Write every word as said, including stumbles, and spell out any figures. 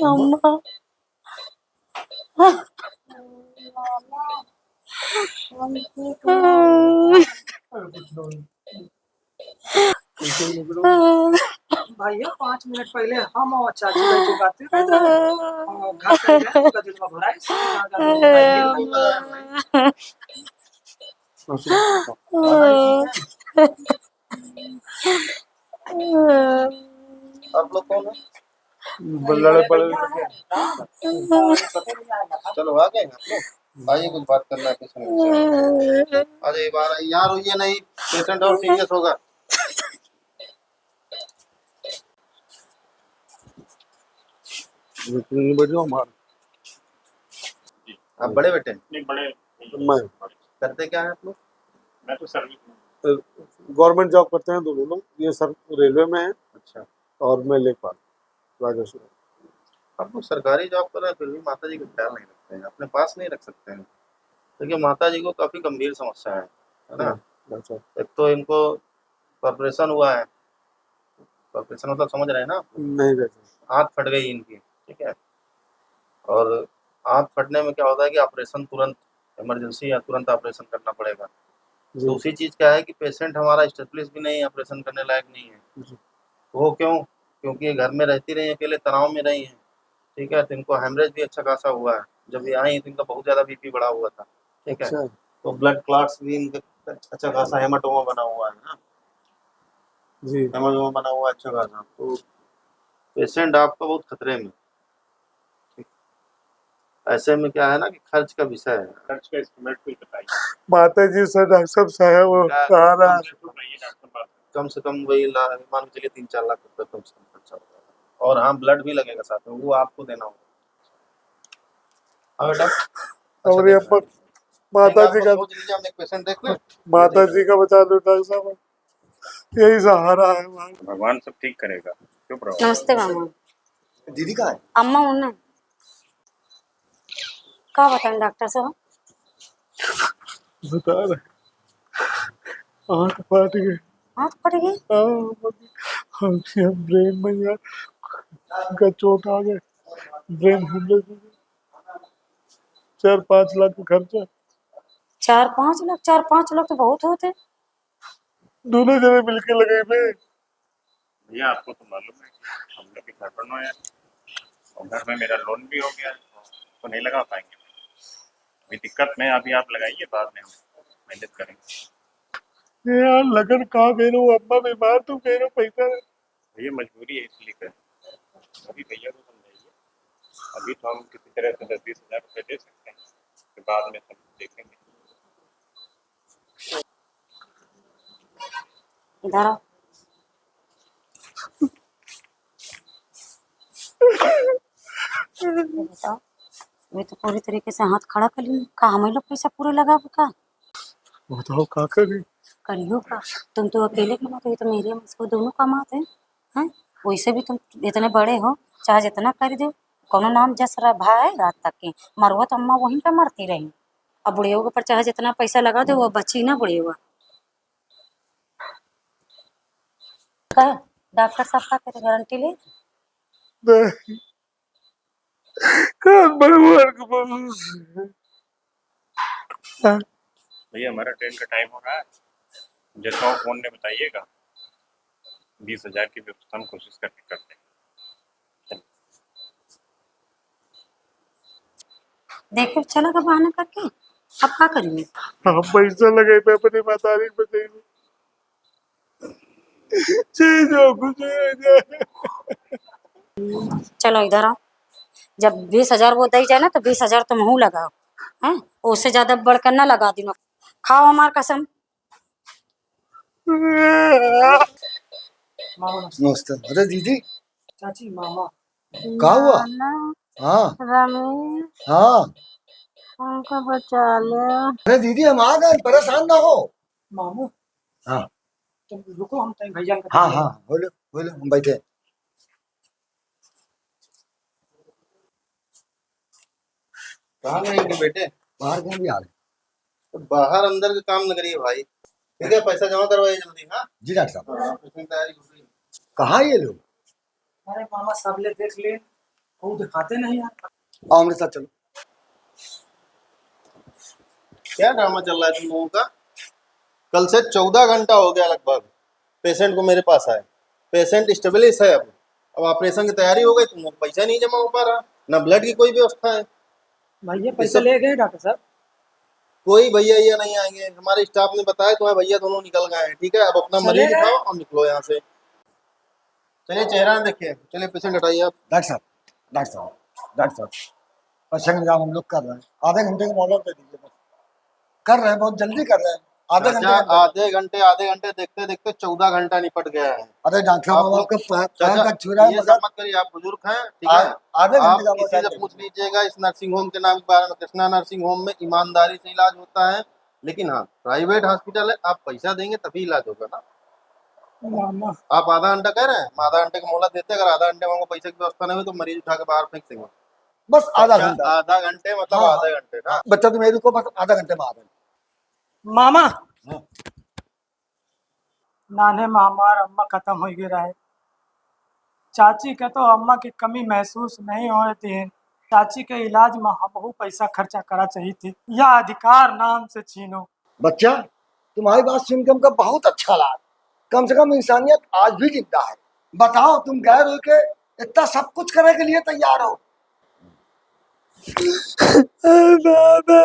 अम्मा। भैया, पाँच मिनट पहले हम और चाची बैठ के बात कर रहे थे। और घर पे गए, उनका दिल में भरा है, इसलिए आ गया। आप लोग कौन है? लड़े पड़े। चलो, आ गए हैं आप लोग। आइए, कुछ बात करना है, कुछ नहीं। अरे, बाहर यहाँ रोइए नहीं, पेशेंट और सीरियस होगा। बैठ जाओ, मार। आप बड़े बेटे हैं? नहीं, बड़े नहीं। मैं। करते क्या है आप लोग? मैं तो सर्विस में। अ, गवर्नमेंट जॉब करते हैं दोनों लोग। ये सर रेलवे में है। अच्छा। और मैं लेखपाल, राजस्व। आप लोग सरकारी जॉब कर रहे हैं, फिर भी माता जी का ख्याल नहीं रखते हैं, अपने पास नहीं रख सकते हैं, क्योंकि माता जी को काफी गंभीर समस्या है, है ना? हम्म, अच्छा। एक तो इनको ऑपरेशन हुआ है, ऑपरेशन मतलब समझ रहे हैं ना आप? नहीं, नहीं। हाथ फट गई इनकी, ठीक है, और हाथ फटने में क्या होता है कि ऑपरेशन तुरंत, इमरजेंसी या तुरंत ऑपरेशन करना पड़ेगा। जी। दूसरी चीज क्या है कि पेशेंट हमारा स्टेबलिश भी नहीं है, ऑपरेशन करने लायक नहीं है। जी। वो क्यों? क्योंकि ये घर में रहती रही, अकेले तनाव में रही हैं, ठीक है, तो इनको हेमरेज भी अच्छा खासा हुआ है। जब ये आई तो इनका बहुत ज्यादा बीपी बढ़ा हुआ था, ठीक है, अच्छा। तो ब्लड क्लॉट्स भी इनका अच्छा खासा हेमाटोमा बना हुआ है ना। जी। हेमाटोमा बना हुआ है अच्छा खासा, तो पेशेंट आपका बहुत खतरे में। ठीक। ऐसे में क्या है ना कि खर्च का विषय है। खर्च का एस्टिमेट कोई बताइए। माता जी से डॉक्टर साहब वो क्या कहा रहा। कम से कम वही ला-, मान के चलिए तीन चार लाख रुपए कम से कम खर्चा होगा। और हाँ, ब्लड भी लगेगा साथ में, वो आपको देना होगा। हाँ बेटा। अच्छा, और ये देख रहे हैं। माता जी का, हम एक पेशेंट देख लें। माता जी का बचा लो डॉक्टर साहब। यही सहारा है हमारा। भगवान सब ठीक करेगा, चुप रहो। नमस्ते मामा। दीदी कहाँ है? अम्मा उन्हें का बताएं डॉक्टर साहब? बता रहे, हाथ फट गए। हाथ फट गए? हाँ, हम, हम ब्रेन में यार, उनका चोट आ गए, ब्रेन हेमरेज हो गया। चार पाँच लाख का खर्चा। चार पाँच लाख? चार पाँच लाख तो बहुत होते। दोनों जने मिलके लगइबे। भैया, आपको तो मालूम है कि हम लोग के घर बनवाए हैं और घर में मेरा लोन भी हो गया है, तो नहीं लगा पाएंगे। अभी दिक्कत में, अभी आप लगाइए, बाद में हम मैनेज करेंगे। ए यार, लगन का बेरो, अम्मा बीमार, तू बेरो पैसा। भैया, मजबूरी है, इसलिए करें। अभी भैया को समझाइए, अभी तो हम किसी तरह से दस बीस हजार रुपये दे सकते हैं, फिर बाद में सब देखेंगे। इधर आओ। बताओ, मैं तो पूरी तरीके से हाथ खड़ा कर ली। का हमें लोग पैसा पूरे लगाबो का? बताओ, का करी? करियो का? तुम तो अकेले कमाते हो, तो मेरे हम इसको दोनों कमाते हैं, हैं? वैसे भी तुम इतने बड़े हो, चाहे जितना कर दो, कोनो नाम जस रहा भा है आज तक के। मरवा तो अम्मा वहीं पे मरती रही। अब बुढ़ियो के ऊपर चाहे जितना पैसा लगा दो, वो बची ना बुढ़ियो। का डॉक्टर साहब का करे गारंटी ले? नहीं। कौन भगवान को भरोसे? भैया, हमारा ट्रेन का टाइम हो रहा है, जैसा हो फोन में बताइएगा, बीस हजार की व्यवस्था हम कोशिश करके करते हैं। देखो, चला गया बहाना करके, अब का करिए? हम पैसा लगे पे अपनी मतारी के बचाइए। चीज हो, कुछ हो जाए। चलो इधर आओ, जब बीस हजार वो दे जाए ना, तो बीस हजार तुम हूँ लगाओ, हैं? उससे ज्यादा बढ़कर ना लगा दिनो। खाओ हमार कसम। नमस्ते। अरे दीदी। चाची, मामा। का हुआ? मामा, हाँ। रमेश, हाँ। हमको बचा ले। अरे दीदी, हम आ गए, परेशान ना हो। मामू। हाँ। तुम रुको, हम तनी भैया के हाँ, हाँ, बोलो, बोलो, हम बैठे। कहाँ गए इनके बेटे? बाहर कहीं भी आ रहे। तो बाहर अंदर के काम न करिए भाई। ठीक है, पैसा जमा करवाइए जल्दी, हाँ? जी डॉक्टर साहब। हाँ, ऑपरेशन की तैयारी हो गई। कहाँ ये लोग? अरे मामा, सब ले देख ले, वो दिखाते नहीं यार। आओ मेरे साथ चलो। क्या ड्रामा चल रहा है तुम लोगों का? कल से चौदह घंटा हो गया लगभग पेशेंट को मेरे पास आए। पेशेंट स्टेबलिश है। अब अब ऑपरेशन की तैयारी हो गई, तुम लोग पैसा नहीं जमा हो पा रहा, ना ब्लड की कोई व्यवस्था है। भैया, ये पैसा सब ले गए डॉक्टर साहब। कोई भैया ये नहीं आएंगे। हमारे स्टाफ ने बताया तुम्हारे भैया दोनों निकल गए हैं। ठीक है, अब अपना चले मरीज गए? उठाओ और निकलो यहाँ से। चलिए, चेहरा ना देखिए, चलिए पेशेंट हटाइए आप। डॉक्टर साहब, डॉक्टर साहब, डॉक्टर साहब, पेशेंट का हम लोग कर रहे हैं, आधे घंटे की मोहलत दे दीजिए बस। कर रहे हैं, बहुत जल्दी कर रहे हैं, आधे घंटे चाचा, के अंदर। आधे घंटे, आधे घंटे देखते देखते चौदह घंटा निपट गया है। अरे डॉक्टर साहब, आप लोग, आपका पैर, पैर चाचा, का छू रहा है, ये मगर सब मत करिए, आप बुजुर्ग हैं, ठीक आ-, है? आधे घंटे आप का किसी से पूछ लीजिएगा, इस नर्सिंग होम के नाम के बारे में। कृष्णा नर्सिंग होम में ईमानदारी से इलाज होता है, लेकिन हाँ, प्राइवेट हॉस्पिटल है, आप पैसा देंगे तभी इलाज होगा ना। मामा। आप आधा घंटा कह रहे हैं, हम आधा घंटे की मोहलत देते हैं, अगर आधा घंटे में हमको पैसे की व्यवस्था नहीं हुई तो मरीज उठा के बाहर फेंक देंगे। बस आधा अच्छा, घंटा। आधा घंटे मतलब हाँ, आधा हाँ। घंटे ना? बच्चा, तुम ये रुको, बस आधा घंटे में आ रहे हैं। मामा। हाँ। नान्हे में हमार अम्मा खतम होइ गए रहे। चाची के तो अम्मा की कमी महसूस नहीं होए देन। चाची के इलाज में हमहू पैसा खर्चा करा चाहित ही। यह अधिकार ना हमसे छीनो। बच्चा, तुम्हारी बात सुन के हमका बहुत अच्छा लगा। कम से कम इंसानियत आज भी जिंदा है। बताओ, तुम गैर हो के इतना सब कुछ करे के लिए तैयार हो। बाबा।